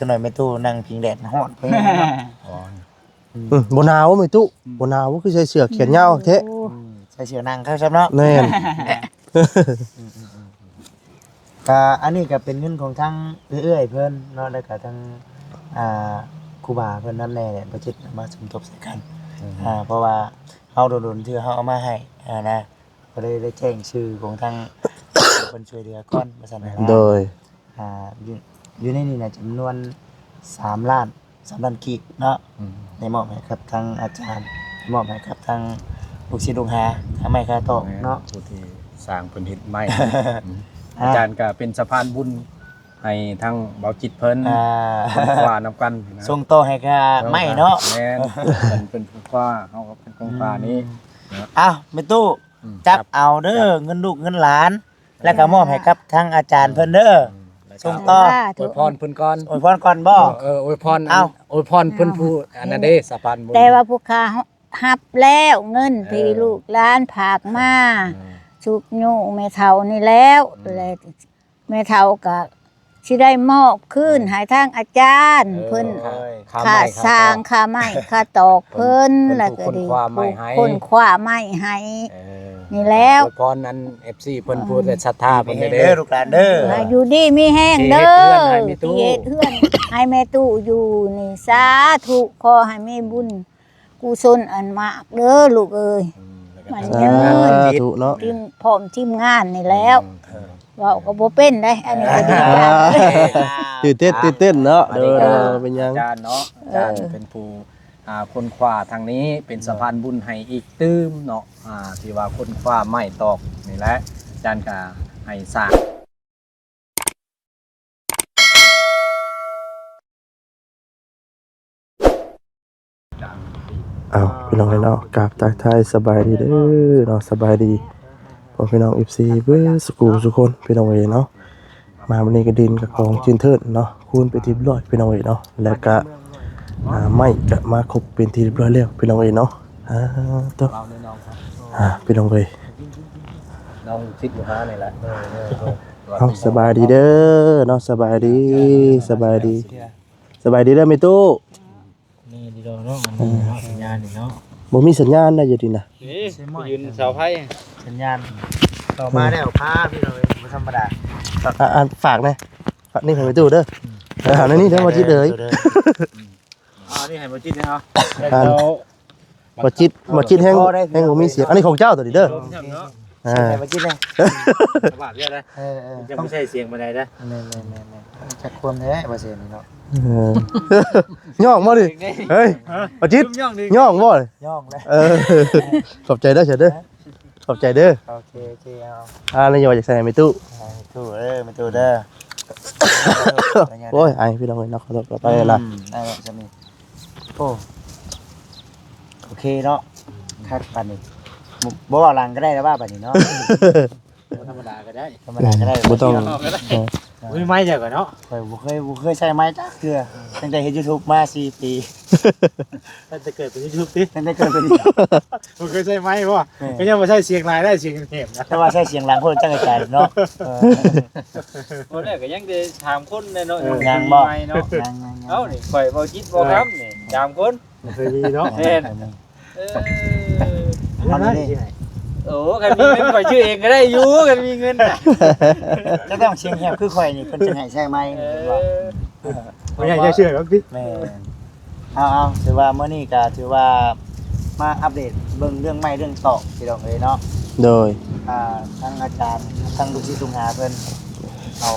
ຈັກໜ້ອຍແມ່ຕູ້ນັ່ງພິງແດດ ຮ້ອນເພິ່ນເນາະ. ອືມ ບໍ່ໜາວແມ່ຕູ້? ອືມ ບໍ່ໜາວ ຄືໃສ່ເສື້ອແຂນຍາວແທ້. ໂອ້ ອືມ ໃສ່ເສື້ອໜັງຄັກຊ້ຳເນາະ. ແມ່ນ. ອືມໆໆ ກະອັນນີ້ກະເປັນເງິນຂອງທາງເອື້ອຍໆເພິ່ນເນາະ ແລ້ວກະທາງ ອ່າ ຄູບາເພິ່ນນຳແດ່ແຫຼະ ບໍ່ຈິດມາສົມທົບໃສ່ກັນ. ອືມ ອ່າ ເພາະວ່າເຮົາດົນໆເທື່ອເຮົາເອົາມາໃຫ້ ອ່າ ນະ ກໍເລີຍໄດ້ແຈ້ງຊື່ຂອງທາງ ເພິ່ນຊ່ວຍເຫຼືອກ່ອນ ວ່າຊັ້ນນະ. ໂດຍ ອ່າ ຢູ່ ຢູ່ໃນນີ້ນະ ຈຳນວນສາມລ້ານ ສາມລ້ານກີບເນາະ. ອືມ ໄດ້ມອບໃຫ້ກັບທາງອາຈານ ມອບໃຫ້ກັບທາງລູກສິດລູກຫາ ຄ່າໄມ້ຄ່າຕອກເນາະ. ແມ່ນ ຜູ້ທີ່ສ້າງເພິ່ນເຮັດໄມ້. ອືມ ອາ ອາຈານກໍເປັນສະພານບຸນໃຫ້ທາງເບົາຈິດເພິ່ນ ອ່າ ຄົ້ນຄວ້ານຳກັນນະ ສົ່ງຕໍ່ໃຫ້ຄ່າໄມ້ເນາະ. ແມ່ນ ເພິ່ນ ເພິ່ນຄົ້ນຄວ້າ ເຮົາກໍເປັນຄົ້ນຄວ້ານີ້. ອືມ ເນາະ. ອ້າວ ແມ່ຕູ້ ອືມ ຈັບເອົາເດີ ເງິນລູກເງິນຫຼານ ແລ້ວກໍມອບໃຫ້ກັບທາງອາຈານເພິ່ນເດີ. ອືມ ແລ້ວກໍສົ່ງຕໍ່ ສາທຸ ອວຍພອນເພິ່ນກ່ອນ ອວຍພອນກ່ອນບໍ? ເອີ ອວຍພອນ ເອົາ ອວຍພອນເພິ່ນຜູ້ອັນນັ້ນເດ້ ສະພານບຸນ. ແຕ່ວ່າພວກຂ້າຮັບແລ້ວເງິນທີ່ ເອີ ລູກຫຼານຝາກມາ ເອີ ຊຸກຍູ້ແມ່ເຖົ້ານີ້ແລ້ວ ອືມ ແລ້ວແມ່ເຖົ້າກໍຊິໄດ້ມອບຄືນ ເອີ ໃຫ້ທາງອາຈານ ເອີ ເພິ່ນ ເອີ ຄ່າ ຄ່າໄມ້ ຄ່າສ້າງ ຄ່າຕອກ ຄ່າໄມ້ ຄ່າຕອກເພິ່ນ ເພິ່ນ ແລ້ວກໍດີ ຜູ້ຄົ້ນຄວ້າໄມ້ໃຫ້ ຜູ້ຄົ້ນຄວ້າໄມ້ໃຫ້ ເອີ ນີ້ແລ້ວ ອວຍພອນອັນ ເອັຟຊີ ເພິ່ນ ເອີ ຜູ້ໃດສັດທາເພິ່ນເດີ ເດີລູກຫຼານເດີ ໃຫ້ຢູ່ດີມີແຮງເດີ ທີ່ເຮັດເຮືອນໃຫ້ແມ່ຕູ້ ທີ່ເຮັດເຮືອນໃຫ້ແມ່ຕູ້ຢູ່ນີ້ ສາທຸ ຂໍໃຫ້ມີບຸນ ກຸສົນອັນມາກເດີລູກເອີຍ. ອືມ ແລ້ວກໍ ມັນ ສາທຸເນາະ ທີມ ພ້ອມທີມງານນີ້ແລ້ວ. ອືມ ເວົ້າກໍບໍ່ເປັນເດ້ ອັນນີ້ກໍດີໃຈ ຕື່ນເຕັ້ນ ຕື່ນເຕັ້ນເນາະ. ໂດຍ ເປັນຫຍັງ ອາຈານເນາະ ອາຈານ ເອີ ເປັນຜູ້ ອ່າ ຄົ້ນຄວ້າທາງນີ້ ເປັນສະພານບຸນໃຫ້ອີກຕື່ມເນາະ ອ່າ ທີ່ວ່າຄົ້ນຄວ້າໄມ້ຕອກນີ້ແຫຼະ ອາຈານກໍໃຫ້ສ້າງ ອ້າວ ພີ່ນ້ອງເອີຍເນາະ ກາບທັກທາຍສະບາຍດີເດີເນາະ ສະບາຍດີພໍ່ພີ່ນ້ອງ ເອັຟຊີ ເບິດສູ່ຜູ້ສູ່ຄົນ ພີ່ນ້ອງເອີຍເນາະ. ມາມື້ນີ້ກໍດິນກໍຂອງຈີນເທີນເນາະ ຄູນເປັນທີ່ຮຽບຮ້ອຍ ພີ່ນ້ອງເອີຍເນາະ ແລ້ວກໍ ອ່າ ໄມ້ກໍມາຄົບເປັນທີ່ຮຽບຮ້ອຍແລ້ວ ພີ່ນ້ອງເອີຍເນາະ. ອ່າ ໂຕ ອ່າ ພີ່ນ້ອງເອີຍ ນ້ອງຊິດຢູ່ຫານີ້ແຫຼະ. ເອີ ເອີ ເອີ ເອົາ ສະບາຍດີເດີເນາະ ສະບາຍດີ ສະບາຍດີ ສະບາຍດີເດີແມ່ຕູ້. ນີ້ດີດອກເນາະ ອັນນີ້ເນາະ ສັນຍານນີ້ເນາະ ບໍ່ມີສັນຍານນະຢູ່ນີ້ນະ. ນີ້ ໄປຢືນເສົາໄຟ ສັນຍານ ຕໍ່ມາແລ້ວ ພາພີ່ນ້ອງເອີຍ ບໍ່ທຳມະດາ. ອ່າ ອ່າ ຝາກແດ່ ຝາກນີ້ໃຫ້ແມ່ຕູ້ເດີ. ອືມ ເອີ ເອົາໃນນີ້ເດີ ບໍ່ຈິດເດີ ເອີ ເອີ ເອົານີ້ໃຫ້ບໍ່ຈິດເດີ. ເອົາ ອ່າ ບໍ່ຈິດ ບໍ່ຈິດແຮງ ແຮງບໍ່ມີສຽງ. ອັນນີ້ຂອງເຈົ້າຕົວນີ້ເດີ. ອ່າ ໃຫ້ບໍ່ຈິດແດ່ ສະບາດເລີຍນະ. ເອີ ເອີ ຍັງບໍ່ໃຊ້ສຽງປານໃດນະ. ແມ່ນໆໆໆ ຈັກຄວາມແທ້ບໍ່ເສຍນີ້ເນາະ. ເອີ ຍ້ອງບໍ່ນີ້? ເຮີ້ຍ ບໍ່ຈິດ ຍ້ອງບໍ່? ຍ້ອງແລ້ວ. ເອີ ຂອບໃຈເດີ ເຊີນເດີ ຂອບໃຈເດີ. ໂອເຄ ໂອເຄ ເອົາ ອ່າ ແລ້ວຢາກໃສ່ໃຫ້ແມ່ຕູ້ ໃຫ້ແມ່ຕູ້ເດີ ແມ່ຕູ້ເດີ. ໂອ້ຍ ອາຍພີ່ນ້ອງເອີຍເນາະ ຂໍໂທດ ຂໍອະໄພຫຼາຍ. ອືມ ໄດ້ແລ້ວ ຊ່ຳນີ້. ໂອ້ ໂອເຄເນາະ ຄັກປານນີ້ ບໍ່ ບໍ່ເວົ້າຫຼັງກໍໄດ້ແລ້ວວ່າປານນີ້ເນາະ. ບໍ່ທຳມະດາກໍໄດ້ ທຳມະດາກໍໄດ້ ບໍ່ຕ້ອງ ເອີ ມີໄມຈັກເນາະ. ຂ້ອຍບໍ່ເຄີຍ ບໍ່ເຄີຍໃຊ້ໄມຈັກເທື່ອ ຕັ້ງແຕ່ເຮັດຢູທູບມາສີ່ປີ. ຕັ້ງແຕ່ເກີດເປັນຢູທູບຕິ? ຕັ້ງແຕ່ເກີດເປັນ ບໍ່ເຄີຍໃຊ້ໄມບໍ່? ແມ່ນ ກໍຍັງບໍ່ໃຊ້ສຽງຫຼາຍໄດ້ ສຽງແຫບນະ ແຕ່ວ່າໃຊ້ສຽງຫຼັງໂພດຈັກກະຈາຍເນາະ. ເອີ ບໍ່ໄດ້ ກໍຍັງແຕ່ສາມຄົນແຫຼະເນາະ. ເອີ ຍັງບໍ່? ຍັງ ຍັງ ຍັງ. ເອົ້າ ນີ້ຂ້ອຍ ເບົາຈິດ ເບົາຄຳ ນີ້ສາມຄົນ ບໍ່ເຄີຍມີເນາະ. ແມ່ນ ເອີ ເອົານີ້ ໂອ້ ຄັນມີເງິນຂ້ອຍຊື້ເອງກໍໄດ້ຢູ່ ຄັນມີເງິນນະ. ຈະຕ້ອງສຽງແຫບຄືຂ້ອຍນີ້ ເພິ່ນຈຶ່ງໃຫ້ໃຊ້ໄມ ເອີ ເຫັນບໍ່? ບໍ່ຢາກຈະເຊື່ອດອກຕິ. ແມ່ນ ເອົາໆ ຖືວ່າມື້ນີ້ກໍຖືວ່າມາອັບເດດເບິ່ງເລື່ອງໄມ້ເລື່ອງຕອກ ພີ່ນ້ອງເອີຍເນາະ. ໂດຍ ອ່າ ທາງອາຈານ ທາງລູກສິດລູກຫາເພິ່ນເອົາ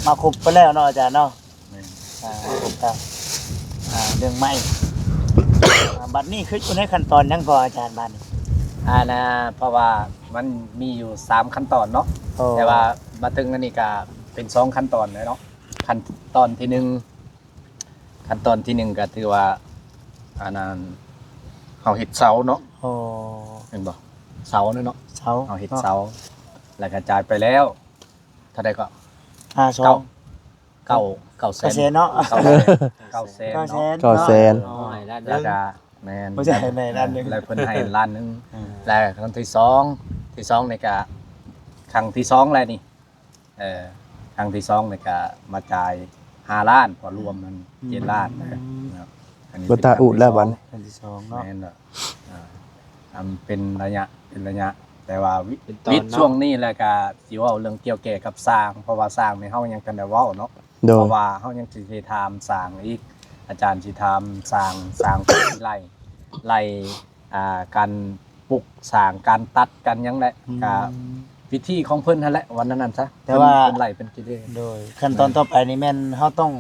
ມາຄົບໄປແລ້ວເນາະ ອາຈານເນາະ. ແມ່ນ ອ່າ ເລື່ອງໄມ້ ອ່າ ບັດນີ້ຄືຢູ່ໃນຂັ້ນຕອນຫຍັງກໍອາຈານ ບັດນີ້? ອ່າ ນະ ເພາະວ່າມັນມີຢູ່ສາມຂັ້ນຕອນເນາະ. ໂອ້ ແຕ່ວ່າມາເຖິງອັນນີ້ກໍເປັນສອງຂັ້ນຕອນແລ້ວເນາະ. ຂັ້ນຕອນທີໜຶ່ງ ຂັ້ນຕອນທີໜຶ່ງກໍຖືວ່າ ອັນນັ້ນ ເຮົາເຮັດເສົາເນາະ. ໂອ້ ແມ່ນບໍ່? ເສົານັ້ນເນາະ ເສົາ ເຮົາເຮັດເສົາ ແລ້ວກໍຈ່າຍໄປແລ້ວ ເທົ່າໃດກໍ? ຫ້າສອງ ເກົ້າ ເກົ້າ ເກົ້າແສນ ເກົ້າແສນເນາະ. ເກົ້າແສນ ເກົ້າແສນເນາະ ເກົ້າແສນ ເກົ້າແສນ ອໍ ໃຫ້ລ້ານໜຶ່ງ ແລ້ວກໍ ແມ່ນ ບໍ່ໃຊ່ໃຫ້ລ້ານໜຶ່ງ ແລ້ວເພິ່ນໃຫ້ລ້ານໜຶ່ງ. ອືມ ແລ້ວຄັ້ງທີສອງ ທີສອງນີ້ກໍ ຄັ້ງທີສອງແລ້ວນີ້ ເອີ ຄັ້ງທີສອງນີ້ກໍມາຈ່າຍ ຫ້າລ້ານ ພໍລວມມັນ ອືມ ເຈັດລ້ານນະ. ອືມ ເນາະ ອັນນີ້ ເປັນຕາອູດແລ້ວບັດນີ້ ຄັ້ງທີສອງເນາະ. ແມ່ນແລ້ວ ອ່າ ອັນເປັນໄລຍະ ເປັນໄລຍະ ແຕ່ວ່າວິ ເປັນຕອນເນາະ ວິດຊ່ວງນີ້ແຫຼະ ກະຊິເວົ້າເລື່ອງກ່ຽວແກ່ກັບຊ່າງ ເພາະວ່າຊ່າງນີ້ເຮົາຍັງທັນໄດ້ເວົ້າເນາະ. ໂດຍ ເພາະວ່າເຮົາຍັງຊິໄດ້ຖາມຊ່າງອີກ ອາຈານຊິຖາມຊ່າງ ຊ່າງເພິ່ນຊິໄລ່ ໄລ່ ອ່າ ການປຸກສ້າງ ການຕັດ ການຫຍັງແຫຼະ ອືມ ກະວິທີຂອງເພິ່ນຫັ້ນແຫຼະ ວ່າແນວນັ້ນຊະ. ແຕ່ວ່າ ເພິ່ນ ເພິ່ນໄລ່ເປັນກິເລ. ໂດຍ ຂັ້ນຕອນ ແມ່ນ ຕໍ່ໄປນີ້ແມ່ນເຮົາຕ້ອງ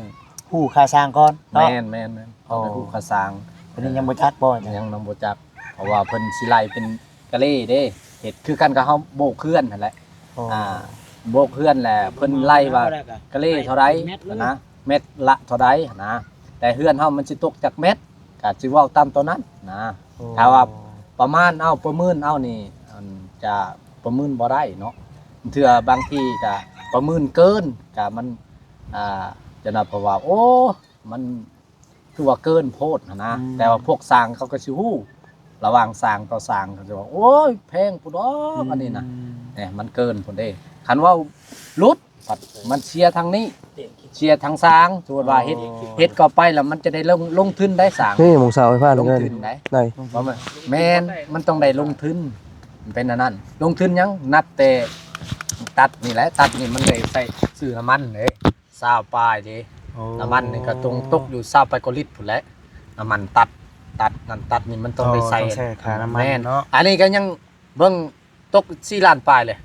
ຮູ້ຄ່າຊ່າງກ່ອນເນາະ. ແມ່ນໆໆ ຕ້ອງໄດ້ຮູ້ຄ່າຊ່າງ. ອໍ ອັນນີ້ຍັງບໍ່ຈັກບໍ່? ຍັງ ຍັງບໍ່ຈັກ ເພາະວ່າເພິ່ນຊິໄລ່ເປັນ ກະເລເດ້ ເຮັດຄືກັນກັບເຮົາໂບກເຮືອນຫັ້ນແຫຼະ. ອໍ ອ່າ ໂບກເຮືອນແຫຼະ ເພິ່ນໄລ່ວ່າກະເລເທົ່າໃດຫັ້ນນະ ແມັດລະເທົ່າໃດຫັ້ນນະ ແຕ່ເຮືອນເຮົາມັນຊິຕົກຈັກແມັດ ກະຊິເວົ້າຕາມຕົວນັ້ນນະ. ອໍ ຖ້າວ່າປະມານເອົາ ປະເມີນເອົານີ້ ອັນ ຈະປະເມີນບໍ່ໄດ້ເນາະ ເທື່ອບາງທີກະປະເມີນເກີນ ກະມັນ ອ່າ ຈະນະ ເພາະວ່າ ໂອ້ ມັນ ຖືວ່າເກີນໂພດຫັ້ນນະ. ອືມ ແຕ່ວ່າພວກຊ່າງເຂົາກໍຊິຮູ້ ລະຫວ່າງຊ່າງຕໍ່ຊ່າງ ເຂົາຊິວ່າ ໂອ້ຍ ແພງພຸ້ນດອກ ອືມ ອັນນີ້ນະ ແໜ ມັນເກີນພຸ້ນເດ້. ຄັນເວົ້າຫຼຸດ ພັດມັນເສຍທາງນີ້ ເສຍທາງຊ່າງ. ສົມມຸດວ່າເຮັດ ອໍ ເຮັດເຂົ້າໄປແລ້ວ ມັນຈະໄດ້ລົງ ລົງທຶນໄດ້ຊ່າງ ນີ້ໝ່ອງເສົາໄຟຟ້າ ລົງທຶນໄດ້ ໄດ້ ບໍ່ແມ່ນ ແມ່ນ ມັນຕ້ອງໄດ້ລົງທຶນ ມັນເປັນອັນນັ້ນ. ລົງທຶນຫຍັງ? ນັບແຕ່ຕັດນີ້ແຫຼະ ຕັດນີ້ມັນໄດ້ໃຊ້ຊື້ນ້ຳມັນເດ້ ຊາວປາຍເດ້. ໂອ້ ນ້ຳມັນນີ້ກໍຕົງ ຕົກຢູ່ຊາວປາຍກວ່າລິດພຸ້ນແຫຼະ ນ້ຳມັນຕັດ ຕັດນັ້ນຕັດນີ້ ມັນຕ້ອງໄດ້ໃສ່ ອໍ ຕ້ອງໃຊ້ຄ່ານ້ຳມັນ ແມ່ນ ເນາະ. ອັນນີ້ກໍຍັງເບິ່ງຕົກສີ່ລ້ານປາຍເລີຍ.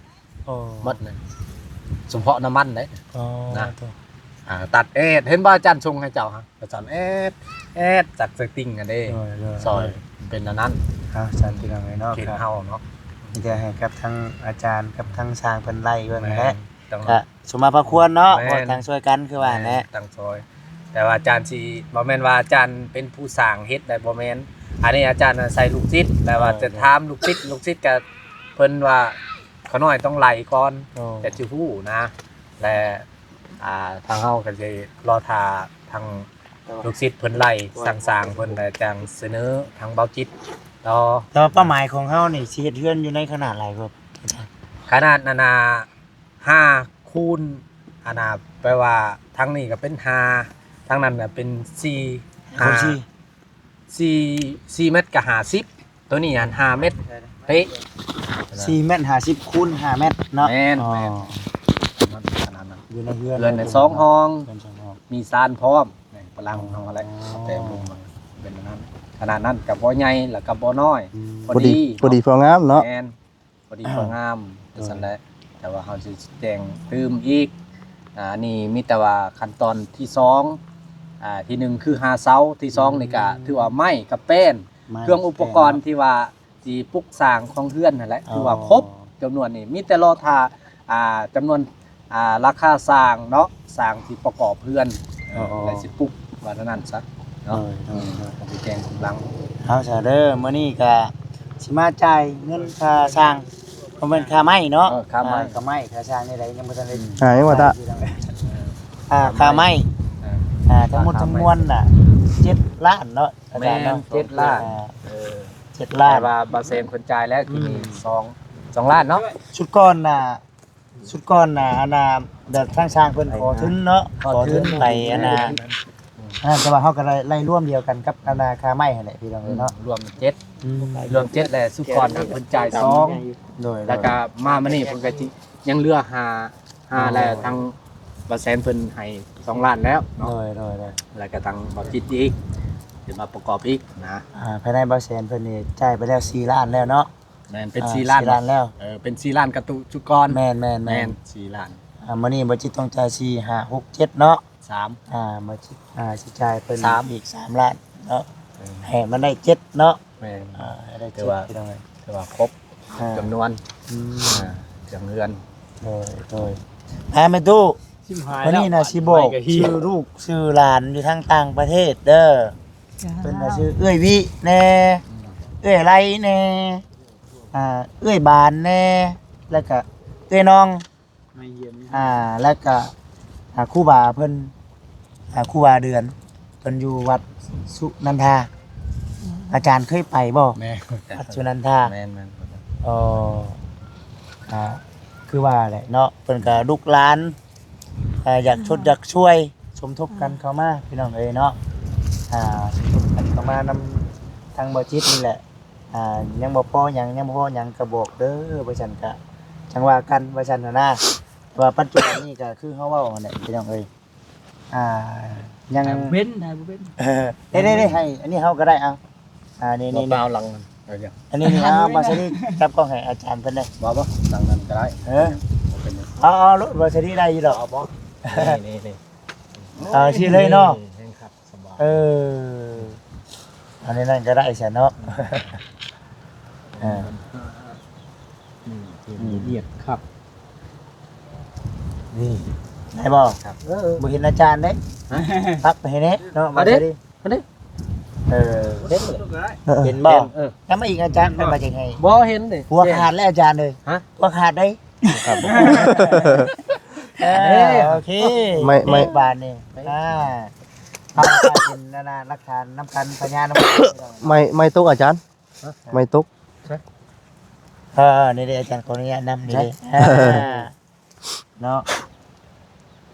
ອໍ ໝົດເລີຍ ສະເພາະນ້ຳມັນເດ້. ອໍ ນະ ອ່າ ຕັດແອດ ເຫັນບໍ່ອາຈານສົ່ງໃຫ້ເຈົ້າຫັ້ນ ອາຈານແອດ ແອດ ຈັກສະຕິງຫັ້ນເດ້. ໂດຍ ໂດຍ ຊອຍ ໂດຍ ເປັນອັນນັ້ນ ເອົາ ຊັ້ນ ພີ່ນ້ອງເອີຍເນາະ ເຂດເຮົາເນາະ ມີແຕ່ໃຫ້ກັບທາງອາຈານກັບທາງຊ່າງເພິ່ນໄລ່ເບິ່ງຫັ້ນແຫຼະ ແມ່ນ ຕ້ອງ ກະ ສົມມາພາຄວນເນາະ ແມ່ນ ວ່າຕ່າງຊ່ວຍກັນຄືວ່າແຫຼະ ແມ່ນ ຕ່າງຊ່ວຍ. ແຕ່ວ່າອາຈານຊິ ບໍ່ແມ່ນວ່າອາຈານເປັນຜູ້ສ້າງເຮັດໄດ້ ບໍ່ແມ່ນ. ອັນນີ້ອາຈານນະໃສ່ລູກສິດ ແຕ່ວ່າ ເອີ ຈະຖາມລູກສິດ ລູກສິດກະເພິ່ນວ່າ ຂະນ້ອຍຕ້ອງໄລ່ກ່ອນ ໂອ້ ແຕ່ຊິຮູ້ນະ ແລະ ອ່າ ທາງເຮົາກະຊິລໍຖ້າທາງ ແຕ່ວ່າ ລູກສິດເພິ່ນໄລ່ ແຕ່ວ່າ ສ້າງໆ ເພິ່ນແລ້ວຈັ່ງສະເໜີທາງເບົາຈິດຕໍ່. ແຕ່ວ່າເປົ້າໝາຍຂອງເຮົານີ້ ຊິເຮັດເຮືອນຢູ່ໃນຂະໜາດຫຼາຍກວ່າ ຂະໜາດນັ້ນນະ ຫ້າຄູນ ອັນນະ ແປວ່າທາງນີ້ກໍເປັນຫ້າ ທາງນັ້ນນະເປັນສີ່ ຫ້າ ສີ່ ສີ່ ສີ່ແມັດກໍຫ້າສິບ ໂຕນີ້ຫັ້ນຫ້າແມັດເປະ ສີ່ແມັດຫ້າສິບຄູນຫ້າແມັດເນາະ. ແມ່ນ ອໍ ແມ່ນ ຂະໜາດນັ້ນ ຢູ່ໃນເຮືອນ ເຮືອນນະ ສອງຫ້ອງ ເຮືອນສອງຫ້ອງ ມີຊານພ້ອມ ນີ້ຝຣັ່ງເຮົາຫັ້ນແຫຼະ ອໍ ເອົາແຕ່ມຸມມັນເປັນອັນນັ້ນ ຂະໜາດນັ້ນກໍບໍ່ໃຫຍ່ ແລ້ວກໍບໍ່ນ້ອຍ ອືມ ພໍດີ ພໍດີ ພໍດີພໍງາມເນາະ. ແມ່ນ ພໍດີພໍງາມ ຈັ່ງຊັ້ນແຫຼະ. ແຕ່ວ່າເຮົາຊິແຈ້ງຕື່ມອີກ ອ່າ ອັນນີ້ມີແຕ່ວ່າຂັ້ນຕອນທີສອງ ອ່າ ທີໜຶ່ງຄືຫາເສົາ ທີສອງນີ້ກະ ອືມ ຖືວ່າໄມ້ກັບແປ້ນ ໄມ້ ເຄື່ອງອຸປະກອນ ແປ້ນເນາະ ທີ່ວ່າຊິປຸກສ້າງຂອງເຮືອນຫັ້ນແຫຼະ ອໍ ຖືວ່າຄົບຈຳນວນນີ້ ມີແຕ່ລໍຖ້າ ອ່າ ຈຳນວນ ອ່າ ລາຄາຊ່າງເນາະ ຊ່າງທີ່ປະກອບເຮືອນ ອໍ ແລະຊິປຸກ ວ່າເທົ່ານັ້ນຊະເນາະ. ໂດຍ ໂດຍ ໂດຍ ອືມ ກໍຊິແຈ້ງກຳລັງ. ເອົາຊະເດີ ມື້ນີ້ກໍຊິມາຈ່າຍເງິນຄ່າຊ່າງ ບໍ່ແມ່ນຄ່າໄມ້ເນາະ ເອີ ຄ່າໄມ້ ອ່າ ຄ່າໄມ້ ຄ່າຊ່າງນີ້ໄດ໋ ຍັງບໍ່ທັນໄດ້ ອ່າ ຍັງວ່າຕາ ອ່າ ຄ່າໄມ້ ອ່າ ທັງໝົດທັງມວນນະ ເຈັດລ້ານເນາະ ອາຈານເນາະ. ແມ່ນ ເຈັດລ້ານ ອ່າ ເອີ ເຈັດລ້ານ ແຕ່ວ່າບ່າວແສນເພິ່ນຈ່າຍແລ້ວ ອືມ ສອງ ສອງລ້ານເນາະ. ຊຸດກ່ອນນະ ຊຸດກ່ອນນະ ອັນນະ ແບບທາງຊ່າງເພິ່ນຂໍທຶນເນາະ ຂໍທຶນ ຂໍທຶນໄປອັນນະ ອືມ ອັນນັ້ນ ແຕ່ວ່າເຮົາກໍໄດ້ໄລ່ລວມດຽວກັນກັບອັນນະຄ່າໄມ້ຫັ້ນແຫຼະ ພີ່ນ້ອງເອີຍເນາະ ອືມ ລວມເຈັດ ອືມ ລວມເຈັດແລ້ວ ຊຸດກ່ອນນະເພິ່ນຈ່າຍສອງ ໂດຍ ແລ້ວກໍມາມື້ນີ້ເພິ່ນກໍຊິຍັງເຫຼືອຫ້າ ຫ້າ ອໍ ແລ້ວທາງບ່າວແສນເພິ່ນໃຫ້ສອງລ້ານແລ້ວເນາະ ໂດຍ ໂດຍ ໂດຍ ແລ້ວກໍທາງບ່າວຈິດອີກ ເປັນມາປະກອບອີກນະ ອ່າ ພາຍໃນບ່າວແສນເພິ່ນນີ້ຈ່າຍໄປແລ້ວສີ່ລ້ານແລ້ວເນາະ. ແມ່ນ ເປັນ ອ່າ ສີ່ລ້ານ ສີ່ລ້ານແລ້ວ ເອີ ເປັນສີ່ລ້ານກະຕຸຊຸດກ່ອນ ແມ່ນໆໆ ແມ່ນ ສີ່ລ້ານ ອ່າ ມື້ນີ້ບ່າວຈິດຕ້ອງຈ່າຍສີ່ ຫ້າ ຫົກ ເຈັດເນາະ ສາມ ອ່າ ບ່າວຈິດ ອ່າ ຊິຈ່າຍເພິ່ນ ສາມ ອີກສາມລ້ານເນາະ ເອີ ໃຫ້ມັນໄດ້ເຈັດເນາະ ແມ່ນ ອ່າ ໃຫ້ໄດ້ເຈັດ ຖືວ່າ ພີ່ນ້ອງເອີຍ ຖືວ່າຄົບ ອ່າ ຈຳນວນ ອືມ ອ່າ ເຄື່ອງເຮືອນ ໂດຍ ໂດຍ ອ່າ ແມ່ຕູ້ ຊິບຫ້າ ມື້ນີ້ນະ ແລ້ວ ຊິບອກ ໄປກໍເຫື່ອ ຊື່ລູກຊື່ຫຼານຢູ່ທາງຕ່າງປະເທດເດີ ເພິ່ນວ່າຊື່ເອື້ອຍວິແດ່ ເອື້ອຍໄລແດ່ ອ່າ ເອື້ອຍບານແດ່ ແລ້ວກະເອື້ອຍນ້ອງ ອ່າ ແລ້ວກະ ອ່າ ຄູບາເພິ່ນ ອ່າ ຄູບາເດືອນ ເພິ່ນຢູ່ວັດສຸນັນທາ ອືມ ອາຈານເຄີຍໄປບໍ່? ແມ່ນ ວັດສຸນັນທາ ແມ່ນໆ ອໍ ອ່າ ຄືວ່າແຫຼະເນາະ ເພິ່ນກະ ອືມ ລູກຫຼານ ອ່າ ຢາກຊົດ ອືມ ຢາກຊ່ວຍ ສົມທົບກັນເຂົ້າມາພີ່ນ້ອງເອີຍເນາະ ອ່າ ສົມທົບກັນເຂົ້າມານຳທາງບໍ່ຈິດນີ້ແຫຼະ ອ່າ ຍັງບໍ່ພໍຫຍັງ ຍັງບໍ່ພໍຫຍັງກໍບອກເດີ ວ່າຊັ້ນ ກະຈັ່ງວ່າກັນ ວ່າຊັ້ນນະ ແຕ່ວ່າປັດຈຸບັນນີ້ກໍຄືເຮົາເວົ້າຫັ້ນແຫຼະພີ່ນ້ອງເອີຍ ອ່າ ຍັງ ຖ່າຍບໍ່ເປັນ ຖ່າຍບໍ່ເປັນ ເອີ ເດ້ໆ ໃຫ້ອັນນີ້ເຮົາກໍໄດ້ ເອົາ ອ່າ ນີ້ໆ ບໍ່ເອົາຫຼັງມັນ ເອົາຫຍັງ ອັນນີ້ນີ້ ເອົາ ບ່າວສາລີຈັບກ້ອງໃຫ້ອາຈານເພິ່ນແດ່ ບໍ່ ບໍ່ ຫຼັງນັ້ນກໍໄດ້ ເອີ ບໍ່ເປັນຫຍັງ ເອົາ ເອົາໂລດ ບ່າວສາລີໄດ້ຢູ່ດອກ ເອົາບໍ່ ນີ້ໆ ເອົາຊີ້ເລີຍເນາະ ແຮງຄັກສະບາຍ ເອີ ອັນນີ້ນັ້ນກໍໄດ້ຊັ້ນເນາະ ເອີ ອືມ ລະອຽດຄັກ ນີ້ ໄດ້ບໍ່ ຄັກ ເອີ ບໍ່ເຫັນອາຈານເດ້ ຮະ ປັກໄປໃຫ້ແດ່ເນາະ ມາເດ້ ມາເດ້ ເອີ ເດ້ ເອີ ເຫັນບໍ່ ເອີ ນຳມາອີກອາຈານ ເພິ່ນວ່າຈະໃຫ້ ບໍ່ເຫັນເດ້ ຫົວຂາດແລ້ວອາຈານເອີຍ ຮະ ຫົວຂາດເດ້ ເອີ ເອີ ໂອເຄ ໄມ້ ໄມ້ ບາດນີ້ ອ່າ ເອົາໄປເປັນອັນນ່າ ຫຼັກຖານນຳກັນ ພະຍານນຳກັນ ໄມ້ ໄມ້ຕົກອາຈານ ຮະ ໄມ້ຕົກ ໃສ ເອີ ນີ້ເດ້ອາຈານ ຂໍອະນຸຍາດນຳ ໃສ ນີ້ເດ້ ອ່າ ເນາະ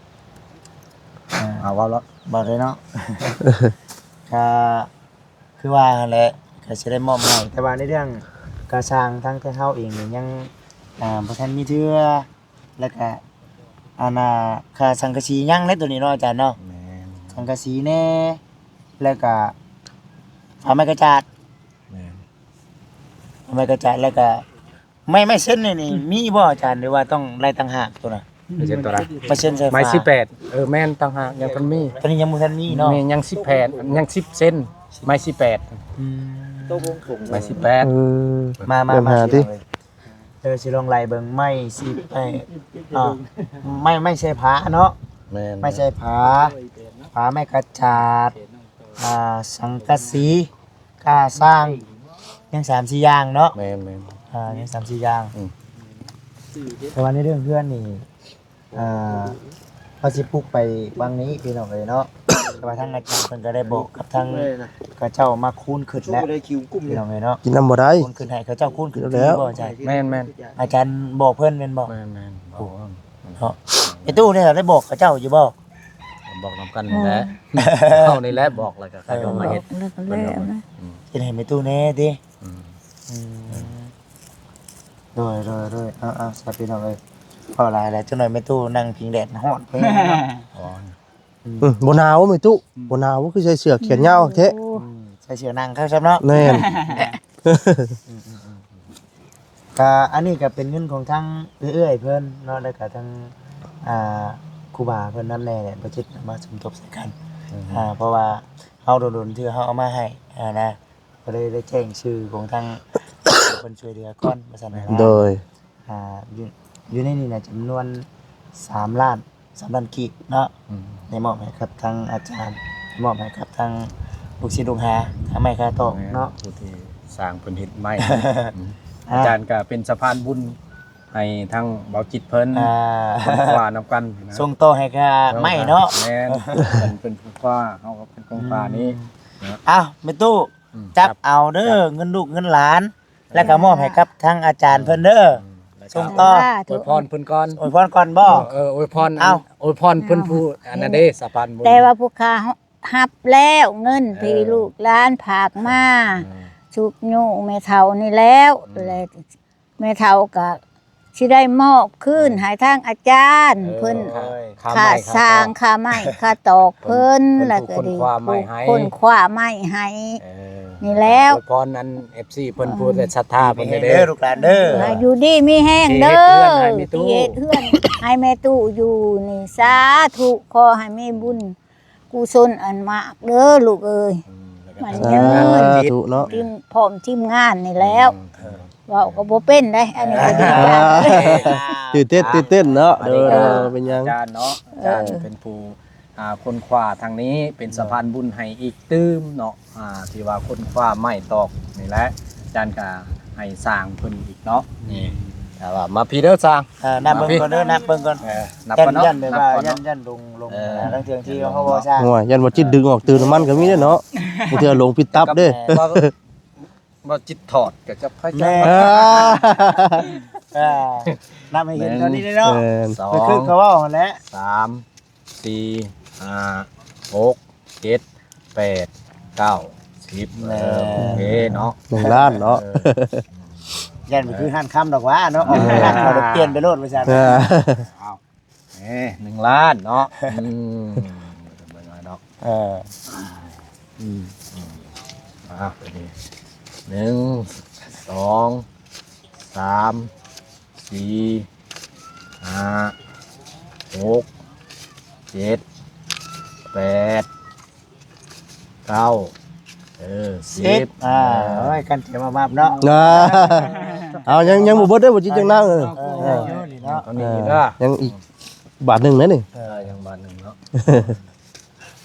ອ່າ ເອົາເວົ້າເນາະ ບອກເລີຍເນາະ ກະຄືວ່າຫັ້ນແຫຼະ ກະຊິໄດ້ມອບໃຫ້ ແຕ່ວ່າໃນເລື່ອງການສ້າງ ທາງແຕ່ເຮົາເອງນີ້ຍັງ ອ່າ ບໍ່ທັນມີເທື່ອ ແລ້ວກະ ອັນນ່າ ຄ່າສັງກະສີຍັງເດ້ໂຕນີ້ເນາະອາຈານເນາະ ແມ່ນ ສັງກະສີແດ່ ແລ້ວກະ ຝາໄມ້ກະຈາດ ແມ່ນ ຝາໄມ້ກະຈາດ ແລ້ວກະ ໄມ້ ໄມ້ເຊັນນີ້ ນີ້ ອືມ ມີບໍ່ອາຈານ ຫຼືວ່າຕ້ອງໄລ່ຕ່າງຫາກໂຕນັ້ນ? ເຊັນໂຕໃດ? ໄມ້ເຊັນໃສ່ຝາ ໄມ້ສິບແປດ ເອີ ແມ່ນຕ່າງຫາກ ຍັງບໍ່ທັນມີ ໂຕນີ້ຍັງບໍ່ທັນມີເນາະ ແມ່ນ ຍັງສິບແຜ່ນ ຍັງສິບເຊັນ ໄມ້ສິບແປດ ອືມ ໄມ້ສິບແປດ ເອີ ມາ ມາ ມາ ເລີ່ມຫາຕິ ເອີ ຊິລອງໄລ່ເບິ່ງ ໄມ້ສິບແປດ ອ່າ ໄມ້ ໄມ້ໃສ່ຝາເນາະ ແມ່ນ ໄມ້ໃສ່ຝາ ຝາ ໄມ້ກະຈາດ ອ່າ ສັງກະສີ ກາສ້າງ ຍັງສາມສີ່ຢ່າງເນາະ ແມ່ນໆ ອ່າ ຍັງສາມສີ່ຢ່າງ ອືມ ແຕ່ວ່າໃນເລື່ອງເຮືອນນີ້ ອ່າ ເຮົາຊິປຸກໄປວັງນີ້ພີ່ນ້ອງເອີຍເນາະ ແຕ່ວ່າທາງອາຈານເພິ່ນກໍໄດ້ບອກກັບທາງເຂົາເຈົ້າມາຄູນຂຶ້ນແລ້ວ ພີ່ນ້ອງເອີຍເນາະ ກິນນຳບໍ່ໄດ້ ຄູນຂຶ້ນໃຫ້ເຂົາເຈົ້າຄູນຂຶ້ນແລ້ວ ແມ່ນໆ ອາຈານບອກເພິ່ນແມ່ນບໍ່? ແມ່ນໆ ບອກ ເນາະ ແມ່ຕູ້ນີ້ໄດ້ບອກເຂົາເຈົ້າຢູ່ບໍ່? ບອກນຳກັນນີ້ແຫຼະ ເຮົານີ້ແຫຼະບອກ ແລ້ວກໍໃຫ້ເຂົາມາເຮັດ ບອກແລ້ວກໍແລ້ວນະ ອືມ ເຮັດໃຫ້ແມ່ຕູ້ແດ່ຕິ ອືມ ອືມ ເອີ ໂດຍໆໆ ເອົາໆ ຊະພີ່ນ້ອງເອີຍ ເວົ້າຫຼາຍແລ້ວ ຈັກໜ້ອຍແມ່ຕູ້ນັ່ງພິງແດດຮ້ອນ ຮ້ອນ ອືມ ອືມ ບໍ່ໜາວແມ່ຕູ້ ອືມ ບໍ່ໜາວ ຄືໃສ່ເສື້ອແຂນຍາວແທ້ ໂອ້ ອືມ ໃສ່ເສື້ອໜັງຄັກຊ້ຳເນາະ ແມ່ນ ອືມໆໆ ກະອັນນີ້ກະເປັນເງິນຂອງທາງເອື້ອຍໆເພິ່ນເນາະ ແລ້ວກະທາງ ອ່າ ຄູບາເພິ່ນນຳແດ່ແຫຼະ ບໍ່ຈິດມາສົມທົບໃສ່ກັນ ອືມ ອ່າ ເພາະວ່າເຮົາດົນໆເທື່ອເຮົາເອົາມາໃຫ້ ອ່າ ນະ ກໍເລີຍໄດ້ແຈ້ງຊື່ຂອງທາງ ເພິ່ນຊ່ວຍເຫຼືອກ່ອນວ່າຊັ້ນນະ ໂດຍ ອ່າ ຢູ່ ຢູ່ໃນນີ້ນະ ຈຳນວນສາມລ້ານ ສາມລ້ານກີບເນາະ ອືມ ໄດ້ມອບໃຫ້ກັບທາງອາຈານ ມອບໃຫ້ກັບທາງລູກສິດລູກຫາ ຄ່າໄມ້ຄ່າຕອກເນາະ ຜູ້ທີ່ສ້າງເພິ່ນເຮັດໄມ້ ອືມ ອ່າ ອາຈານກໍເປັນສະພານບຸນໃຫ້ທາງເບົາຈິດເພິ່ນ ອ່າ ຄົ້ນຄວ້ານຳກັນນະ ສົ່ງຕໍ່ໃຫ້ຄ່າໄມ້ເນາະ ແມ່ນ ເພິ່ນ ເພິ່ນຄົ້ນຄວ້າ ເຮົາກໍເປັນຄົ້ນຄວ້ານີ້ ອືມ ເນາະ ອ້າວ ແມ່ຕູ້ ອືມ ຈັບເອົາເດີ ຈັບ ເງິນລູກເງິນຫຼານ ແລ້ວກໍມອບໃຫ້ກັບທາງອາຈານເພິ່ນເດີ ອືມ ສົ່ງຕໍ່ ສາທຸ ອວຍພອນເພິ່ນກ່ອນ ອວຍພອນກ່ອນບໍ່? ເອີ ອວຍພອນ ເອົາ ອວຍພອນເພິ່ນຜູ້ອັນນັ້ນເດ້ ສະພານບຸນ ແຕ່ວ່າຜູ້ຂ້າຮັບແລ້ວເງິນທີ່ ເອີ ລູກຫຼານຝາກມາ ເອີ ຊຸກຍູ້ແມ່ເຖົ້ານີ້ແລ້ວ ອືມ ແລະ ແມ່ເຖົ້າກໍຊິໄດ້ມອບຄືນໃຫ້ທາງອາຈານ ເອີ ເພິ່ນ ຄ່າ ຄ່າສ້າງ ຄ່າໄມ້ ຄ່າຕອກເພິ່ນ ເພິ່ນ ແລ້ວກໍດີ ຄົ້ນຄວ້າໄມ້ໃຫ້ ເອີ ນີ້ແລ້ວ ອວຍພອນອັນ ເອັຟຊີ ເພິ່ນ ເອີ ຜູ້ໃດສັດທາເພິ່ນເດີ ເດີລູກຫຼານເດີ ໃຫ້ຢູ່ດີມີແຮງເດີ ທີ່ເຮັດເຮືອນໃຫ້ແມ່ຕູ້ຢູ່ນີ້ ສາທຸ ຂໍໃຫ້ມີບຸນ ກຸສົນອັນມາກເດີລູກເອີຍ ອືມ ມັນຍືນ ສາທຸເນາະ ທີມ ພ້ອມທີມງານນີ້ແລ້ວ ອືມ ເອີ ເວົ້າກໍບໍ່ເປັນເດ້ ອັນນີ້ກໍດີໃຈ ຕື່ນເຕັ້ນ ຕື່ນເຕັ້ນເນາະ ເດີ ເປັນຫຍັງ ອາຈານເນາະ ອາຈານ ເອີ ເປັນຜູ້ ອ່າ ຄົ້ນຄວ້າທາງນີ້ ເປັນ ເນາະ ສະພານບຸນໃຫ້ອີກຕື່ມເນາະ ອ່າ ທີ່ວ່າຄົ້ນຄວ້າໄມ້ຕອກນີ້ແຫຼະ ອາຈານກໍໃຫ້ສ້າງເພິ່ນອີກເນາະ ອືມ ນີ້ ແຕ່ວ່າມາພີ້ເດີສ້າງ ເອີ ນັບເບິ່ງກ່ອນເດີ ມາພີ້ ນັບເບິ່ງກ່ອນ ເອີ ນັບກ່ອນເນາະ ຢ້ານແບບວ່າ ນັບກ່ອນເນາະ ຢ້ານ ຢ້ານລົງ ລົງ ເອີ ນະ ລາງເທື່ອທີ່ເຮົາເວົ້າຊ້າ ໂອ້ຍ ຢ້ານວ່າຈິດດຶງອອກຕື່ມນ້ຳມັນກໍມີເດ້ເນາະ ບາງເທື່ອຫຼົງປິດຕັບເດ້ ເອີ ບໍ່ຈິດຖອດກໍຈະພະຍາຍາມ ແມ່ນ ເອີ ເອີ ນັບໃຫ້ເຫັນເທົ່ານີ້ເດ້ເນາະ ແມ່ນ ສອງ ກໍຄືເຂົາເວົ້າຫັ້ນແຫຼະ ສາມ ສີ່ ຫ້າ ຫົກ ເຈັດ ແປດ ເກົ້າ ສິບ ເອີ ໂອເຄເນາະ ໜຶ່ງລ້ານເນາະ ເອີ ຢ້ານບໍ່ຄືຮ້ານຄຳດອກຫວາເນາະ ອອກຮ້ານເຂົາ ເອີ ປ່ຽນໄປໂລດວ່າຊັ້ນ ເອີ ເອົາ ເອີ ໜຶ່ງລ້ານເນາະ ອືມ ເບິ່ງເອົາດອກ ເອີ ອືມ ອືມ ອ່າ ໂຕນີ້ ໜຶ່ງ ສອງ ສາມ ສີ່ ຫ້າ ຫົກ ເຈັດ ແປດ ເກົ້າ ເອີ ສິບ ສິບ ອ່າ ເອີ ໂອ້ຍ ກັນເຕຍມາບັບເນາະ ອ່າ ເອົາ ຍັງ ຍັງບໍ່ເບິດເດີ ບໍ່ຈິດຍັງນັ່ງ ເອີ ເອີ ເອີ ຍັງຢູ່ນີ້ເນາະ ຕອນນີ້ອີກເດີ ອ່າ ຍັງອີກບາດໜຶ່ງເດ້ນີ້ ເອີ ຍັງບາດໜຶ່ງເນາະ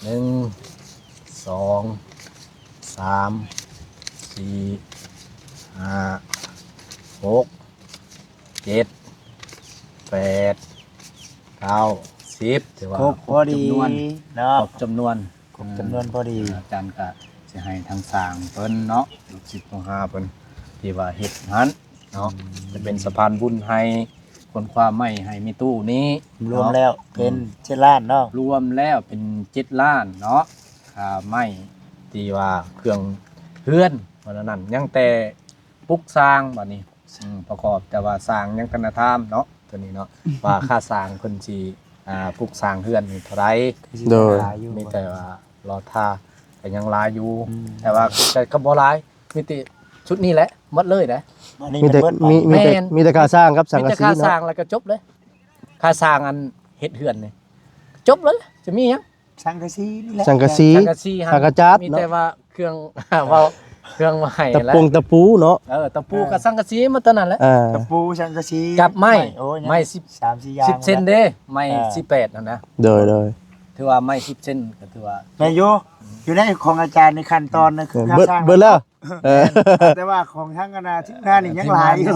ໜຶ່ງ ສອງ ສາມ ສີ່ ຫ້າ ຫົກ ເຈັດ ແປດ ເກົ້າ ສິບ ຖືວ່າຄົບພໍດີເນາະ ຄົບຈຳນວນ ຄົບຈຳນວນພໍດີ ອາຈານກະຊິໃຫ້ທາງຊ່າງເພິ່ນເນາະ ລູກສິດລູກຫາເພິ່ນທີ່ວ່າເຮັດຫັ້ນເນາະ ຈະເປັນສະພານບຸນໃຫ້ ຂົນຂວາໄມ້ໃຫ້ແມ່ຕູ້ນີ້ ລວມແລ້ວເປັນເຈັດລ້ານເນາະ ລວມແລ້ວເປັນເຈັດລ້ານເນາະ ຄ່າໄມ້ທີ່ວ່າເຄື່ອງເຮືອນ ວ່າແນວນັ້ນ ຍັງແຕ່ປຸກສ້າງບາດນີ້ ອືມ ປະກອບ ແຕ່ວ່າຊ່າງຍັງທັນໄດ້ຖາມເນາະ ໂຕນີ້ເນາະ ວ່າຄ່າສ້າງເພິ່ນຊິ ອ່າ ປຸກສ້າງເຮືອນນີ້ເທົ່າໃດ ໂດຍ ມີແຕ່ວ່າລໍຖ້າ ກໍຍັງຫຼາຍຢູ່ ອືມ ແຕ່ວ່າ ແຕ່ກໍບໍ່ຫຼາຍ ມີແຕ່ຊຸດນີ້ແຫຼະ ໝົດເລີຍເດ້ ມີແຕ່ ມີ ມີແຕ່ ມີແຕ່ຄ່າສ້າງກັບສັງກະສີເນາະ ມີແຕ່ຄ່າສ້າງແລ້ວກໍຈົບເລີຍ ຄ່າສ້າງອັນເຮັດເຮືອນນີ້ ຈົບເລີຍ ຈະມີຫຍັງ ສັງກະສີນີ້ແຫຼະ ສັງກະສີ ສັງກະສີຫັ້ນ ຜ້າກະຈາດ ມີແຕ່ວ່າເຄື່ອງ ເວົ້າ ເຄື່ອງໄມ້ຫັ້ນແຫຼະ ຕະປົງຕະປູເນາະ ເອີ ຕະປູ ເອີ ກັບສັງກະສີໝົດເທົ່ານັ້ນແຫຼະ ເອີ ຕະປູ ສັງກະສີ ກັບໄມ້ ໄມ້ ໄມ້ສິບ ສາມສີ່ຢ່າງ ສິບເຊັນເດ້ ໄມ້ ເອີ ສິບແປດຫັ້ນນະ ໂດຍ ໂດຍ ຖືວ່າໄມ້ສິບເຊັນ ກໍຖືວ່າ ແມ່ນຢູ່ ຢູ່ໃນຂອງອາຈານໃນຂັ້ນຕອນນັ້ນ ຄື ເອີ ຄ່າສ້າງ ເບິດແລ້ວ ເອີ ແຕ່ວ່າຂອງທາງຄະນະທີມງານນີ້ຍັງຫຼາຍຢູ່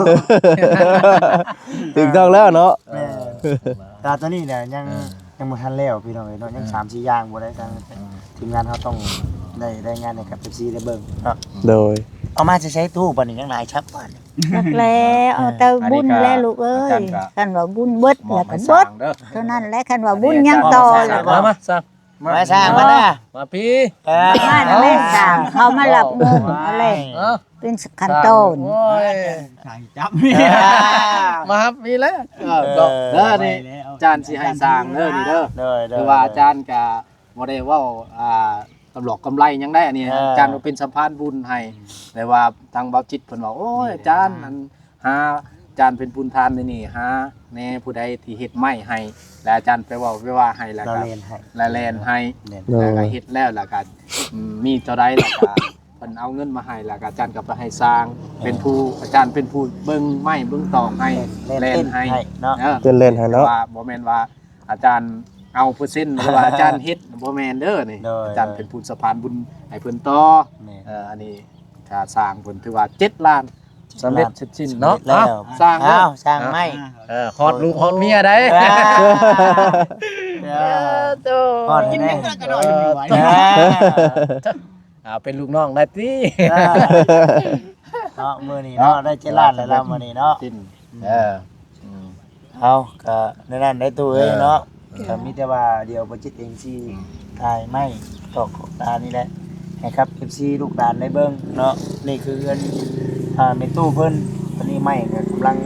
ຖືກຕ້ອງແລ້ວເນາະ ແມ່ນ ແຕ່ຕອນນີ້ນະຍັງ ເອີ ຍັງບໍ່ທັນແລ້ວພີ່ນ້ອງເອີຍເນາະ ຍັງ ເອີ ສາມສີ່ຢ່າງບໍ່ໄດ້ ທາງ ເອີ ທີມງານເຮົາຕ້ອງໄດ້ລາຍງານໃຫ້ກັບເອັຟຊີໄດ້ເບິ່ງເນາະ ໂດຍ ເອົາມາໃສ່ຕູ້ບາດນີ້ ຍັງຫຼາຍຄັກບາດນີ້ ຈັກແລ້ວ ເອົາແຕ່ບຸນແຫຼະລູກເອີຍ ຄັນວ່າບຸນເບິດແລ້ວກໍເບິດ ເທົ່ານັ້ນແຫຼະ ຄັນວ່າບຸນຍັງຕໍ່ແລ້ວກໍ ມາ ມາ ມາ ມາສ້າງມານະ ມາພີ້ ເອີ ມານະແມ່ສ້າງ ເຂົ້າມາຮັບເງິນເອົາເລີຍ ເອີ ເປັນຂັ້ນຕອນ ໂອ້ຍ ສ້າງຈັບ ອ່າ ມາຮັບພີ້ແລ້ວ ເອີ ເອີ ເດີນີ້ ອາຈານຊິໃຫ້ສ້າງເດີນີ້ເດີ ໂດຍ ໂດຍ ຄືວ່າອາຈານກະບໍ່ໄດ້ເວົ້າ ອ່າ ກຳຫຼອກກຳໄລຫຍັງໄດ໋ ອັນນີ້ ເອີ ອາຈານວ່າເປັນສະພານບຸນໃຫ້ ແຕ່ວ່າທາງເບົາຈິດເພິ່ນວ່າ ໂອ້ຍ ອືມ ອາຈານ ອັນ ຫາ ອາຈານເປັນບຸນທານໃນນີ້ ຫາແດ່ຜູ້ໃດທີ່ເຮັດໄມ້ໃຫ້ ແລ້ວອາຈານໄປເວົ້າໄປວ່າໃຫ້ ແລ້ວກໍລະແລ່ນໃຫ້ ລະແລ່ນໃຫ້ ແມ່ນ ແລ້ວກໍເຮັດແລ້ວ ແລ້ວກໍ ອືມ ມີເທົ່າໃດ ແລ້ວກໍເພິ່ນເອົາເງິນມາໃຫ້ ແລ້ວກໍອາຈານກໍໄປໃຫ້ຊ່າງ ເອີ ເປັນຜູ້ ອາຈານເປັນຜູ້ເບິ່ງໄມ້ເບິ່ງຕອກໃຫ້ ແລ່ນ ແລ່ນເຕັ້ນໃຫ້ ໃຫ້ເນາະ ເອີ ເຕັ້ນແລ່ນໃຫ້ເນາະ ແຕ່ວ່າບໍ່ແມ່ນວ່າອາຈານເອົາເປີເຊັນ ຫຼືວ່າອາຈານເຮັດ ບໍ່ແມ່ນເດີນີ້ ໂດຍ ອາຈານເປັນຜູ້ສະພານບຸນໃຫ້ເພິ່ນຕໍ່ ແມ່ນ ເອີ ອັນນີ້ ຄ່າສ້າງເພິ່ນຖືວ່າເຈັດລ້ານ ສຳເລັດເສັດສິ້ນເນາະ ເອົາ ສ້າງເດີ ເອົາ ສ້າງໄມ້ ເອີ ຮອດລູກຮອດເມຍໄດ໋ ເອີ ເອີ ໂຕ ຮອດແນ່ ເອີ ເອົາ ເປັນລູກນ້ອງໄດ້ຕິ ເອີ ເນາະ ມື້ນີ້ເນາະ ເນາະ ໄດ້ເຈັດລ້ານແລ້ວລະມື້ນີ້ເນາະ ເອີ ອືມ ເອົາ ກະແນວນັ້ນໄດ໋ຕູ້ເອີຍເນາະ ເອີ ກະມີແຕ່ວ່າດຽວບໍ່ຈິດເອງຊິ ອືມ ຖ່າຍໄມ້ຕອກຂອບຕານີ້ແຫຼະ ໃຫ້ກັບເອັຟຊີລູກຫຼານໄດ້ເບິ່ງເນາະ ນີ້ຄືເຮືອນ ອ່າ ແມ່ຕູ້ເພິ່ນ ຕອນນີ້ໄມ້ກະກຳລັງ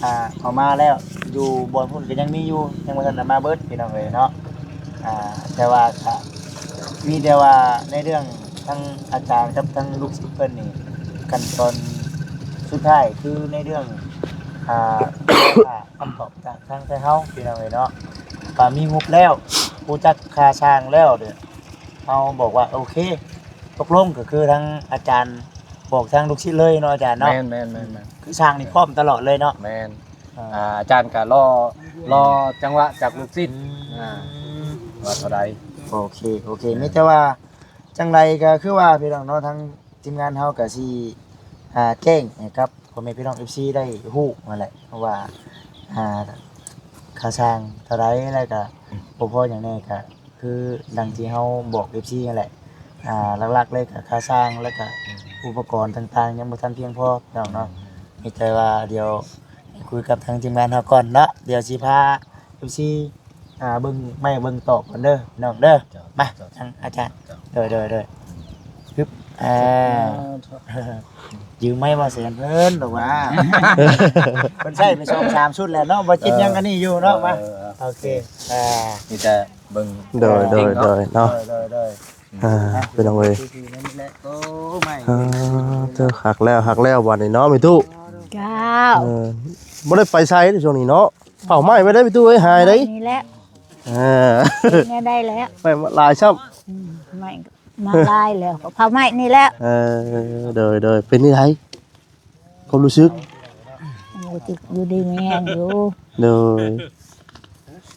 ອ່າ ເອົາມາແລ້ວ ຢູ່ບ່ອນພຸ້ນກະຍັງມີຢູ່ ຍັງບໍ່ທັນໄດ້ມາເບິດພີ່ນ້ອງເອີຍເນາະ ອ່າ ແຕ່ວ່າກະ ມີແຕ່ວ່າໃນເລື່ອງທາງອາຈານກັບທາງລູກສິດເພິ່ນນີ້ ຂັ້ນຕອນສຸດທ້າຍຄືໃນເລື່ອງ ອ່າ ຄຳຕອບຈາກທາງໄທເຮົາພີ່ນ້ອງເອີຍເນາະ ວ່າມີງົບແລ້ວ ຮູ້ຈັກຄ່າຊ່າງແລ້ວ ເຮົາບອກວ່າໂອເຄ ຕົກລົງ ກໍຄືທາງອາຈານບອກທາງລູກສິດເລີຍເນາະອາຈານເນາະ ແມ່ນໆໆໆ ຄືຊ່າງນີ້ພ້ອມຕະຫຼອດເລີຍເນາະ ແມ່ນ ອ່າ ອ່າ ອາຈານກໍລໍ ລໍຈັງຫວະຈາກລູກສິດ ອືມ ອ່າ ວ່າເທົ່າໃດ ໂອເຄ ໂອເຄ ເອີ ມີແຕ່ວ່າ ຈັ່ງໃດກໍຄືວ່າພີ່ນ້ອງເນາະ ທາງທີມງານເຮົາກໍຊິ ອ່າ ແຈ້ງໃຫ້ກັບພໍ່ແມ່ພີ່ນ້ອງເອັຟຊີໄດ້ຮູ້ຫັ້ນແຫຼະ ເພາະວ່າ ອ່າ ຄ່າຊ່າງເທົ່າໃດ ແລ້ວກໍບໍ່ພໍຫຍັງແດ່ ກໍຄືດັ່ງທີ່ເຮົາບອກເອັຟຊີຫັ້ນແຫຼະ ອ່າ ຫຼັກໆເລີຍກໍຄ່າຊ່າງ ແລ້ວກໍອຸປະກອນຕ່າງໆ ຍັງບໍ່ທັນພຽງພໍພີ່ນ້ອງເນາະ ມີແຕ່ວ່າດຽວຄຸຍກັບທາງທີມງານເຮົາກ່ອນເນາະ ດຽວຊິພາເອັຟຊີ ອ່າ ເບິ່ງໄມ້ເບິ່ງຕອກກ່ອນເດີພີ່ນ້ອງເດີ. ເຈົ້າ ມາ ເຈົ້າ ທາງອາຈານ. ເຈົ້າ ໂດຍ ໂດຍ ໂດຍ. ຮຶບ ອ່າ ສາທຸ ຢືມໄມ້ບໍ່ແສນເພິ່ນ ບອກວ່າ ເພິ່ນໃຊ້ໄປສອງສາມຊຸດແລ້ວເນາະ ບໍ່ຈິດຫຍັງອັນນີ້ຢູ່ເນາະ. ມາ ເອີ ໂອເຄ ອ່າ ມີແຕ່ເບິ່ງ ໂດຍ ໂດຍ ເນາະ ໂດຍ ໂດຍ ໂດຍ. ອ່າ ພີ່ນ້ອງເອີຍ ໂອ້ ໄມ້ ອ່າ ເຈົ້າ ຄັກແລ້ວ ຄັກແລ້ວບັດນີ້ເນາະ ແມ່ຕູ້. ເຈົ້າ ເອີ ບໍ່ໄດ້ໄປໃສຊ່ວງນີ້ເນາະ. ເຜົາໄມ້ໄວ້ເດີ ແມ່ຕູ້ເອີຍ ຫາຍເດ້. ນີ້ແຫຼະ ເອີ ແນວໃດແລ້ວ ໄມ້ມາຫຼາຍຊ້ຳ. ອືມ ໄມ້ມາຫຼາຍແລ້ວ ກໍເຜົາໄມ້ນີ້ແຫຼະ. ເອີ ໂດຍ ໂດຍ. ເປັນຈັ່ງໃດຄວາມຮູ້ສຶກ? ໂອ້ ຢູ່ດີມີແຮງຢູ່. ໂດຍ.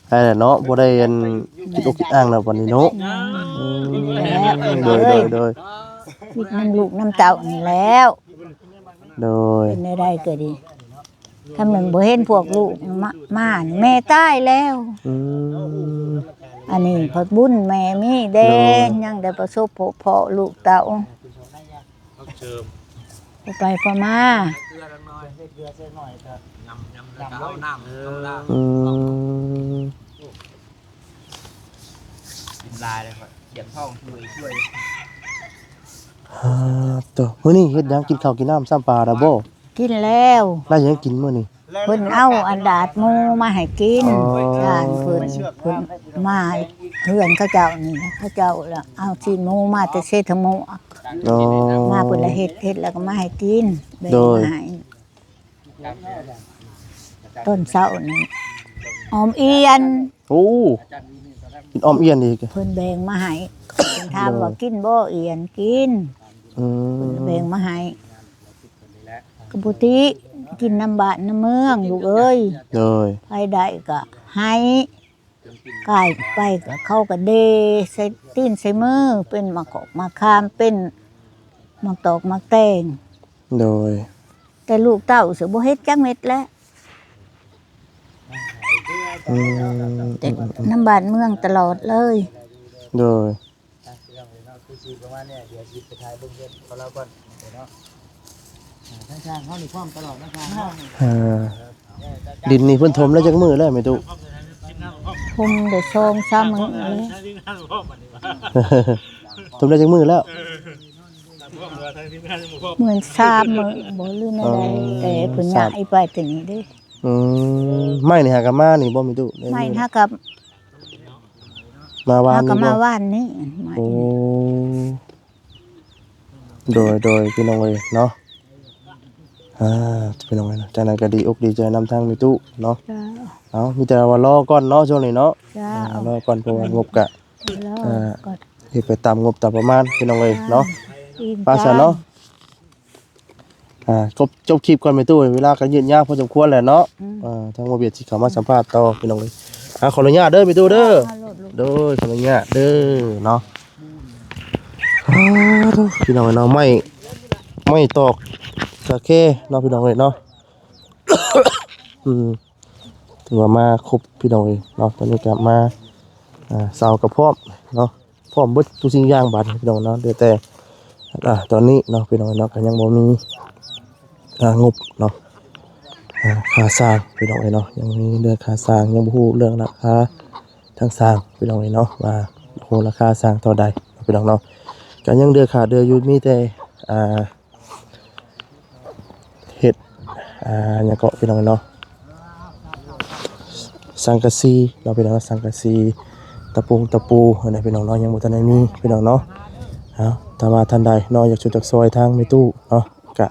ໄດ້ແຫຼະເນາະ ບໍ່ໄດ້ອັນຄິດອົກຄິດອາງແລ້ວບັດນີ້ເນາະ. ອືມ ອືມ ແລ້ວ ໂດຍ ໂດຍ ໂດຍ. ຄິດນຳລູກນຳເຕົ້ານີ້ແລ້ວ. ໂດຍ. ເປັນແນວໃດກໍດີ ຄັນແມ່ນບໍ່ເຫັນພວກລູກມາ ມານີ້ແມ່ຕາຍແລ້ວ. ອືມ ອັນນີ້ພັດບຸນແມ່ມີແດ່. ໂດຍ. ຍັງໄດ້ປະສົບພົບພໍ້ລູກເຕົ້າ ພໍໄປພໍມາ. ອືມ ກິນຫຼາຍເລີຍ ປຽກທ້ອງຊ່ວຍ ຊ່ວຍ. ອ່າ ໂຕ ມື້ນີ້ເຮັດຫຍັງ ກິນເຂົ້າກິນນ້ຳຊ້ຳປາແລ້ວບໍ່? ກິນແລ້ວ. ໄດ້ຫຍັງກິນມື້ນີ້? ເພິ່ນເອົາອັນດາດໝູມາໃຫ້ກິນ. ອໍ ຈານເພິ່ນ ເພິ່ນມາເຮືອນເຂົາເຈົ້ານີ້ ເຂົາເຈົ້າລະເອົາຊີ້ນໝູມາແຕ່ເຊຕະໝວກ. ອໍ ມາເພິ່ນລະເຮັດ ເຮັດແລ້ວກໍມາໃຫ້ກິນ ແບ່ງ ໂດຍ ມາໃຫ້. ຕອນເຊົ້ານີ້ ອອມອຽນ. ໂອ້ ກິນອອມອຽນອີກ. ເພິ່ນແບ່ງມາໃຫ້ ເພິ່ນຖາມວ່າ ໂດຍ ກິນບໍ່ອຽນ? ກິນ. ອືມ ເພິ່ນແບ່ງມາໃຫ້ ກໍບໍ່ຕິ ກິນນຳບ້ານນຳເມືອງລູກເອີຍ. ໂດຍ. ໃຜໄດ້ກໍໃຫ້ ກາຍໄປກໍເຂົາກໍເດໃສ່ຕີນໃສ່ມື ເປັນໝາກກອກໝາກຂາມ ເປັນໝາກຕອກໝາກແຕງ. ໂດຍ. ແຕ່ລູກເຕົ້າຊິບໍ່ເຮັດຈັກເມັດແຫຼະ. ອືມ ແຕ່ນຳບ້ານເມືອງຕະຫຼອດເລີຍ. ໂດຍ. ເອີ ດິນນີ້ເພິ່ນຖົມໄດ້ຈັກມື້ແລ້ວແມ່ຕູ້? ຖົມໄດ້ສອງສາມມື້ແລ້ວ. ຖົມໄດ້ຈັກມື້ແລ້ວ? ມື້ສາມມື້ບໍ່ ຫຼືແນວໃດ ອໍ ແຕ່ເພິ່ນຍ້າຍໄປແຕ່ນີ້ເດ້. ອືມ ໄມ້ນີ້ຫາກະມານີ້ບໍ່ແມ່ຕູ້? ໄມ້ຫາກະມາວານນີ້ບໍ່? ຫາກະມາວານນີ້. ໂອ້ ໂດຍ ໂດຍ ພີ່ນ້ອງເອີຍເນາະ. ອ່າ ພີ່ນ້ອງເອີຍເນາະ ຈັ່ງໃດກໍດີອົກດີໃຈນຳທາງແມ່ຕູ້ເນາະ. ເຈົ້າ. ເອົາ ມີແຕ່ວ່າລໍກ່ອນເນາະ ຊ່ວງນີ້ເນາະ. ເຈົ້າ. ອ່າ ລໍກ່ອນ ເພາະວ່າງົບກະ ລໍ ອ່າ ເຮັດໄປຕາມງົບຕາມປະມານ ພີ່ນ້ອງເອີຍເນາະ. ອ່າ ໄປຊະເນາະ. ອ່າ ຈົບ ຈົບຄລິບກ່ອນແມ່ຕູ້ ເວລາກໍຍືດຍາວພໍສົມຄວນແຫຼະເນາະ. ອືມ ອ່າ ທາງບໍ່ວຽດຊິເຂົ້າມາສຳພາດຕໍ່ ພີ່ນ້ອງເອີຍ. ອ່າ ຂໍອະນຸຍາດເດີແມ່ຕູ້ເດີ. ເອົາໂລດ ລູກ ໂດຍ ຂໍອະນຸຍາດເດີເນາະ. ອ່າ ໂທ້ ພີ່ນ້ອງເອີຍເນາະ ໄມ້ ໄມ້ຕອກກະແຄເນາະ ພີ່ນ້ອງເອີຍເນາະ. ອືມ ຖືວ່າມາຄົບ ພີ່ນ້ອງເອີຍເນາະ. ຕອນນີ້ກໍມາ ອ່າ ເສົາກໍພ້ອມເນາະ ພ້ອມເບິດທຸກສິ່ງຢ່າງບາດນີ້ ພີ່ນ້ອງເນາະ. ເຫຼືອແຕ່ ອ່າ ຕອນນີ້ເນາະ ພີ່ນ້ອງເນາະ ກໍຍັງບໍ່ມີ ອ່າ ງົບເນາະ ອ່າ ຄ່າສ້າງ ພີ່ນ້ອງເອີຍເນາະ. ຍັງມີເລື່ອງຄ່າສ້າງ ຍັງບໍ່ຮູ້ເລື່ອງລາຄາທາງສ້າງ ພີ່ນ້ອງເອີຍເນາະ ວ່າ ໂອ້ ລາຄາສ້າງເທົ່າໃດ ພີ່ນ້ອງເນາະ. ກໍຍັງເດືອຂາດເດືອຢູ່ ມີແຕ່ ອ່າ ເຮັດ ອ່າ ຫຍັງເກາະ ພີ່ນ້ອງເນາະ ສັງກະສີເນາະ ພີ່ນ້ອງເນາະ ສັງກະສີ ຕະປົງຕະປູຫັ້ນນະ ພີ່ນ້ອງເນາະ ຍັງບໍ່ທັນໄດ້ມີ ພີ່ນ້ອງເນາະ. ເອົາ ຖ້າວ່າທ່ານໃດເນາະ ຢາກຊ່ວຍຢາກຊ່ອຍທາງແມ່ຕູ້ເນາະ ກະ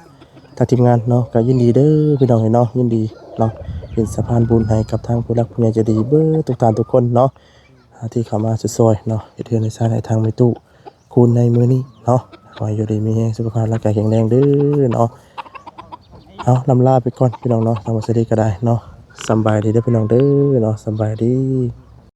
ທາງທີມງານເນາະ ກະຍິນດີເດີ ພີ່ນ້ອງເນາະ ຍິນດີເນາະ ເປັນສະພານບຸນໃຫ້ກັບທາງຜູ້ຫຼັກຜູ້ໃຫຍ່ໃຈດີເບິດທຸກທ່ານທຸກຄົນເນາະ ອ່າ ທີ່ເຂົ້າມາຊ່ວຍໆເນາະ ເຮັດເຮືອນເຮັດຊານໃຫ້ທາງແມ່ຕູ້ ຄູນໃນມື້ນີ້ເນາະ. ຂໍໃຫ້ຢູ່ດີມີແຮງ ສຸຂະພາບຮ່າງກາຍແຂງແຮງເດີເນາະ. ເອົາ ລ່ຳລາໄປກ່ອນ ພີ່ນ້ອງເນາະ ທາງບ່າວສາລີກໍໄດ້ເນາະ. ສຳບາຍດີເດີ ພີ່ນ້ອງເດີເນາະ ສຳບາຍດີ.